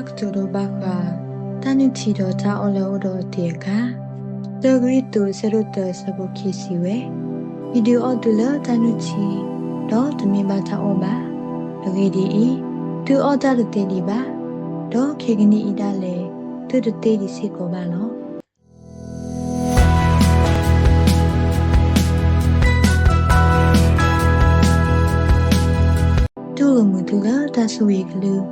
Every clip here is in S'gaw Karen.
တၢ်ကတိၤဒိဘၣ်ဃး တၢ်နုၢ်ထံဒီးတၢ်အီၣ်လၢအအိၣ်ဒီးအတ့ၢ်အကၤ, တၢကရံၣ်သူး အဆၢဒိၣ်တၢ အဆၢဖိခံစံးဝဲ, ယဒုးအီၣ်သုလၢတၢ်နုၢ်ထံ, ဒီးတမ့ၢ်ဘၣ်တၢ်အီၣ်ဘၣ်. အဂ့ၢ်ဒ်အံၤ, သုအီၣ်တၢ်တသ့ဒံးဘၣ်, ဒီးခဲကနံၣ်အံၤဒၣ်လဲာ် သုတသ့ဒံးစ့ၢ်ကီးဘၣ်လီၤ. တူၢ်လိာ်မုာ်သုလၢတၢ်ဆိၣ်ဂ့ၤကလုၢ်,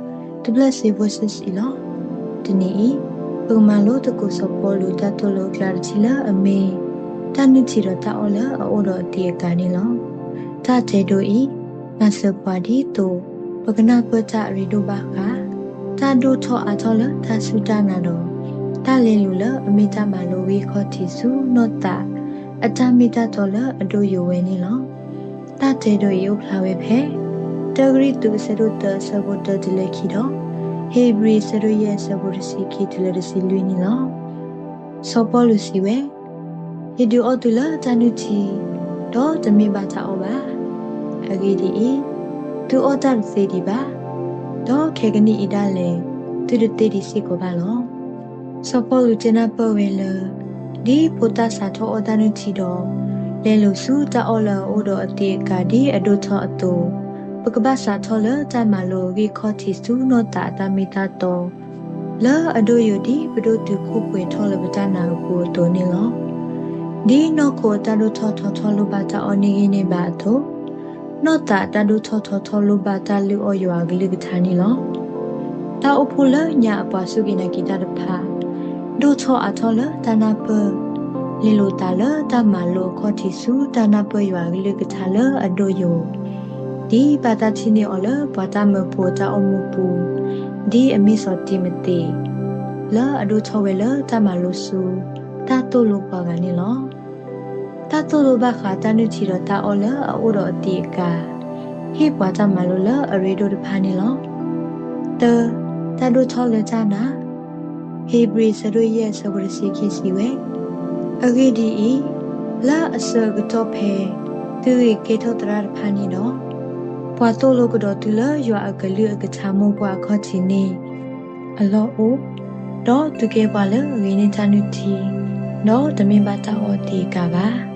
တဘျၢၣ်စ့ voices အံၤလီၤ. တနံၤအံၤ, ပကမၤလိသကိးစီၤပီလူးတၢ်သိၣ်လိအကျါတထံၣ်လၢအမ့ၢ် တၢ်နုၢ်ထံဒီးတၢ်အီၣ်လၢအအိၣ်ဒီးအတ့ၢ်အကၤန့ၣ်လီၤ. တၢ်တဲဒိအံၤ, မၤစၢၤပှၤဒ်သိး ပကနၢ်ပၢၢ်တၢ်အရ့ဒိၣ်ဘၣ်ဃး တၢ်ဒိၣ်ထီၣ်အါထီၣ်လၢတၢ်စူၢ်တၢ်နာ်ဒီး တၢ်လဲလိာ်လၢအမ့ၢ်တၢ်မၤလိဂ့ၢ်ခီၣ်ထံးဆူနီၢ်သး အတၢ်မ့ၢ်တၢ်တီလၢအဒိၣ်ယိာ်ဝဲန့ၣ်လီၤ. တၢ်တဲဒိအံၤအိၣ်ဖျါဝဲဖဲ တၢကရံၣ်သူး အဆၢဒိၣ်တၢ အဆၢဖိတၢတုၤလၢခံဒီး ဧ့ၤဘြံၤ အဆၢဒိၣ်ယဲၢ် အဆၢဖိတဆံခံတုၤလၢတဆံလွံၢ်န့ၣ်လီၤ. စီၤပီလူးစံးဝဲ, ယဒုးအီၣ်သုလၢတၢ်နုၢ်ထံ, ဒီးတမ့ၢ်ဘၣ်တၢ်အီၣ်ဘၣ်. အဂ့ၢ်ဒ်အံၤ, သုအီၣ်တၢ်တသ့ဒံးဘၣ်, ဒီးခဲကနံၣ်အံၤဒၣ်လဲာ် သုတသ့ဒံးစ့ၢ်ကီးဘၣ်လီၤ. စီၤပီလူးတဲနၢ်ပၢၢ်ဝဲလၢ ဒ်ဖိသၣ်စးထီၣ်အီၣ်တၢ်နုၢ်ထံဒီး လဲလိာ်ဆူတၢ်အီၣ်လၢအအိၣ်ဒီးအတ့ၢ်အကၤဒ်အဒိၣ်ထီၣ်အသိး, ပကဘၣ်စးထီၣ်လၢတၢ်မၤလိအဂ့ၢ်ခီၣ်ထံးဆူနီၢ်သးအတၢ်မ့ၢ်တၢ်တီ လၢအဒိၣ်ယိာ်ဒ်ပဒိၣ်တုာ်ခိၣ်ပှဲၤထီၣ်လၢပတၢ်နာ်အပူၤအသိးန့ၣ်လီၤ. ဒ်နီၢ်ခိအတၢ်ဒိၣ်ထီၣ်ထီထီၣ်လိၣ်ဘၣ်တၢ်အီၣ်န့ၢ်ဂံၢ်န့ၢ်ဘါအသိး, နီၢ်သးအတၢ်ဒိၣ်ထီၣ်ထီထီၣ်လိၣ်ဘၣ်တၢ်လုၢ်အီၣ်ယွၤအကလုၢ်ကထါန့ၣ်လီၤ. တၢ်အိၣ်ဖှိၣ်လၢညါအပှၤစူၢ်က့ၤနာ်က့ၤတၢ်တဖၣ် ဒိၣ်ထီၣ်အါထီၣ်လၢတၢ်နၢ်ပၢၢ်, လဲလိာ်သးလၢတၢ်မၤလိအခီၣ်ထံးဆူတၢ်နၢ်ပၢၢ်ယွၤအကလုၢ်ကထါလၢအဒိၣ်ယိာ်, ဒ်ဘၣ်တၢ်ထံၣ်န့ၢ်အီၤလၢပှၤတၢ်မၢဖိအတၢ်အိၣ်မူပူၤ, ဒ်အမ့ၢ်စီၤတံၤမသ့း လၢအဒိၣ်ထီၣ်ဝဲလၢတၢ်မၤလိဆူ တၢ်သိၣ်လိပှၤဂၤန့ၣ်လီၤ. တၢ်သိၣ်လိဘၣ်ဃးတၢ်နုၢ်ထံဒီးတၢ်အီၣ်လၢအအိၣ်ဒီးအတ့ၢ်အကၤ ဟ့ၣ်ပှၤတၢ်မၤလိလၢအရ့ဒိၣ်တဖၣ်န့ၣ်လီၤ. တၢ, တၢ်ဒိၣ်ထီၣ်လၢတၢ်နာ်, ဧ့ၤဘြံၤ အဆၢဒိၣ်ယဲၢ် အဆၢဖိတဆံခံစံးဝဲ, အဂ့ၢ်ဒ်အံၤ, လၢအဆၢကတီၢ်ဖဲ သုဂ့ၤကဲထီၣ်သရၣ်တဖၣ်န့ၣ်ဒီး, ပှၤသိၣ်လိကဒီးသုလၢယွၤအကလုၢ်အကထါမိၢ်ပှၢ်အခီၣ်ထံးန့ၣ် အလီၢ်အိၣ်, ဒီးသုကဲပှၤလၢအဂ့ၤန့ၢ်တၢ်နုၢ်ထံ, ဒီးတမ့ၢ်ဘၣ်တၢ်အီၣ်အတ့ၢ်အကၤဘၣ်.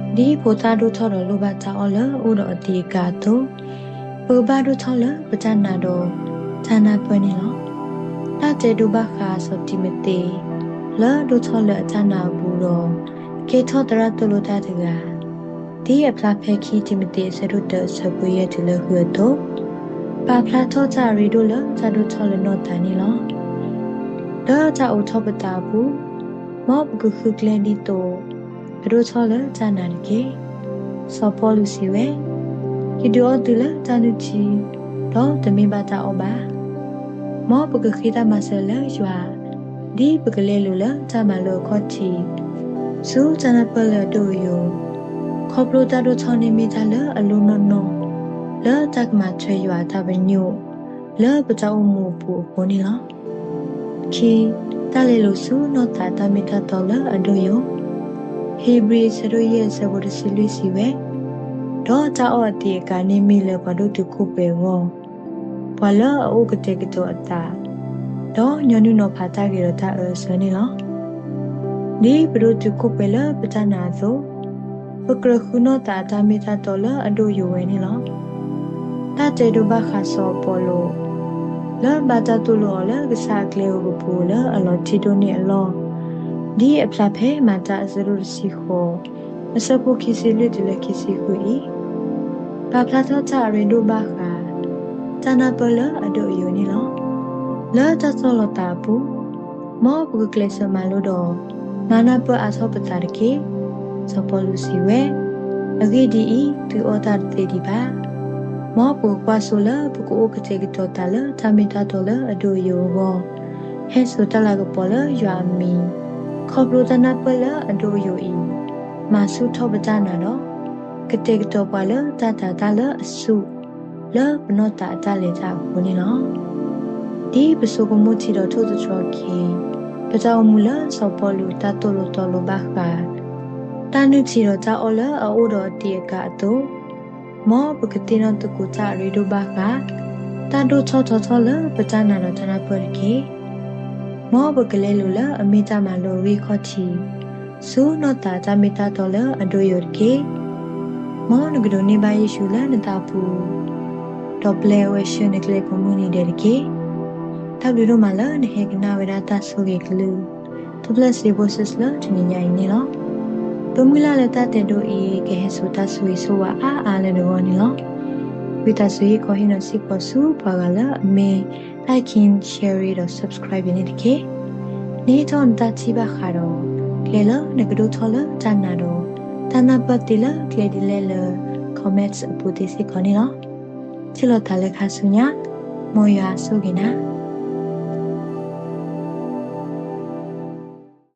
ဒ်ဖိသၣ်ဒိၣ်ထီၣ်ဒီးလိၣ်ဘၣ်တၢ်အီၣ်လၢအအိၣ်ဒီးအတ့ၢ်အကၤအသိး, ပကဘၣ်ဒိၣ်ထီၣ်လၢပတၢ်နာ်ဒီးတၢ်နၢ်ပၢၢ်န့ၣ်လီၤ. တၢ်တဲဒိဘၣ်ဃးစီၤတံၤမသ့း လၢဒိၣ်ထီၣ်လၢအတၢ်နာ်အပူၤဒီး ကဲထီၣ်သရၣ်သိၣ်လိတၢ်တဂၤ, ဒ်အဖျါဖဲခံတံၤမသ့း အဆၢဒိၣ်တၢ အဆၢဖိယဲၢ်တုၤလၢဃုအသိး, ပာ်ဖျါထီၣ်တၢ်အရ့ဒိၣ်လၢတၢ်ဒိၣ်ထီၣ်လၢနီၢ်သးန့ၣ်လီၤ. လၢတၢ်အိးထီၣ်ပသးအပူၤ, မ်ပကဃုကျဲဒ်သိး ပဒိၣ်ထီၣ်လၢတၢ်နာ်တက့ၢ်. စီၤပီလူးစံးဝဲ, ယဒုးအီၣ်သုလၢတၢ်နုၢ်ထံ, ဒီးတမ့ၢ်ဘၣ်တၢ်အီၣ်ဘၣ်. မ်ပကဃ့တၢ်မၤစၢၤလၢယွၤ, ဒ်ပကလဲလိာ်လၢတၢ်မၤလိအခီၣ်ထံး ဆူတၢ်နၢ်ပၢၢ်လၢအဒိၣ်အယိာ်, ခီဖျိတၢ်ဒိၣ်ထီၣ်န့ၣ်မ့ၢ်တၢ်လၢအလိၣ်နီၢ်နီၢ် လၢတၢ်ကမၤထွဲယွၤအတၢ်ပညိၣ် လၢပတၢ်အိၣ်မူအပူၤအဃိန့ၣ်လီၤ. ခံ, တၢ်လဲလိာ်ဆူနီၢ်သးတၢ်မ့ၢ်တၢ်တီလၢအဒိၣ်ယိာ်, ဧ့ၤဘြံၤ အဆၢဒိၣ်ယဲၢ် အဆၢဖိတဆံလွံၢ်စံးဝဲ, ဒီးတၢ်အီၣ်အတ့ၢ်အကၤန့ၣ်မ့ၢ်လၢပှၤဒိၣ်တုာ်ခိၣ်ပှဲၤအဂီၢ်, ပှၤလၢအအိၣ်ကတဲာ်ကတီၤအသး, ဒီးညီနုၢ်နီၤဖးတၢ်ဂ့ၤဒီးတၢ်အၢအဆၢန့ၣ်လီၤ. ဒ်ပဒိၣ်တုာ်ခိၣ်ပှဲၤလၢပတၢ်နာ်အသိး, ပကြၢးဃုနီၢ်သးအတၢ်မ့ၢ်တၢ်တီလၢအဒိၣ်ယိာ်ဝဲန့ၣ်လီၤ. တၢ်တဲဒိဘၣ်ဃးစီၤအပီလိၣ် လၢဘၣ်တၢ်သိၣ်လိအီၤလၢကစၢ်အကျဲဧိၤကပူၤလၢအလီၤထံဒိၣ်န့ၢ်အလီၢ်, ဒ်အဖျါဖဲမၤတၢ်အဆၢဒိၣ်တဆံဃိး အဆၢဖိခံဆံလွံၢ်တုၤလၢခံဆံဃုအံၤ, ပာ်ဖျါထီၣ်တၢ်အရ့ဒိၣ်ဘၣ်ဃး တၢ်နၢ်ပၢၢ်လၢအဒိၣ်အယိာ်န့ၣ်လီၤ. လၢတၢ်ဆီၣ်လီၤသးအပူၤ, မ်ပကကျဲးစၢးမၤလိဒီး မၤနၢ်ပၢၢ်အါထီၣ်ပသးတက့ၢ်. စီၤပီလူးစံးဝဲ, အဂ့ၢ်ဒ်အံၤ, သုအီၣ်တၢ်တသ့ဒံးဘၣ်. မ်ပကကွၢ်စိလၢပကအိၣ်ကတဲာ်ကတီၤသးလၢတၢ်မ့ၢ်တၢ်တီလၢအဒိၣ်အယိာ်အဂီၢ်, ဟဲစိာ်တၢ်လၤကပီၤလၢယွၤအမံၤ, ခီဖျိတၢ်နၢ်ပၢၢ်လၢအဒိၣ်အယိာ်အံၤ, မၤဆူၣ်ထီၣ်ပတၢ်နာ်ဒီး ကတဲာ်ကတီၤပှၤလၢတၢ်တာ်တၢ်လၢအဆူၣ် လၢပနီၢ်သးအတၢ်လဲၤတၢ်အဃိန့ၣ်လီၤ. ဒ်ပဆိကမိၣ်ထံဒီးထိၣ်သတြီၤက့ၤ ပတၢ်အိၣ်မူလၢစီၤပီလူးတၢ်သိၣ်လိသီလိဘၣ်ဃး တၢ်နုၢ်ထံဒီးတၢ်အီၣ်လၢအအိၣ်ဒီးအတ့ၢ်အကၤအသိး, မ်ပကသ့ၣ်နီၣ်သကိးတၢ်အရ့ဒိၣ်ဘၣ်ဃး တၢ်ဒိၣ်ထီၣ်ထီထီၣ်လၢပတၢ်နာ်ဒီးတၢ်နၢ်ပၢၢ်တက့ၢ်. မ်ပကလဲလိာ်လၢအမ့ၢ်တၢ်မၤလိအဂံၢ်ခီၣ်ထံး, ဆူနီၢ်သးတၢ်မ့ၢ်တၢ်တီလၢအဒိၣ်ယိာ်တက့ၢ်. မ်နကဒိးန့ၢ်ဘၣ်ယ့ၣ်ၡူးလၢနသးပူၤ, ဒီးပျဲဝဲဆှၢနကျဲကိးမုၢ်နံၤဒဲးတက့ၢ်. တၢ်ဘျုးဒိၣ်မးလၢနဟဲကနၣ်ဝဲဒၣ်တၢ်ဆိၣ်ဂ့ၤကလုၢ်, ထူၣ်ဖျဲၣ်စ့ဘိစ့ၢ်လၢတနံၤညါအံၤန့ၣ်လီၤ. ပမုၢ်လၢ်လၢတၢ်တဲဒိအံၤ ကဟဲစိာ်တၢ်ဆိၣ်ဂ့ၤဆိၣ်ဝါအါအါလၢနဂီၢ်န့ၣ်လီၤ. ဝံသးစူၤဟ့ၣ်ခီဟ့ၣ်နီၤစ့ၢ်ကီးဆူပှၤဂၤလၢအမ့ၢ် like, share ဒီး subscribe ယၤန့ၣ်တက့ၢ်. နဟ့ၣ်ထီၣ်နတၢ်ထံၣ်ဘၣ်ဃးဒီး ကျဲလၢနကဒိၣ်ထီၣ်လၢတၢ်နာ်ဒီး တၢ်နၢ်ပၢၢ်သ့လၢကျဲဒ်လဲၣ်လၢ comment အပူၤသ့စ့ၢ်ကီးန့ၣ်လီၤ. ထံၣ်လိာ်သးလၢခါဆူညါ, မ်ယွၤဆိၣ်ဂ့ၤနၤ.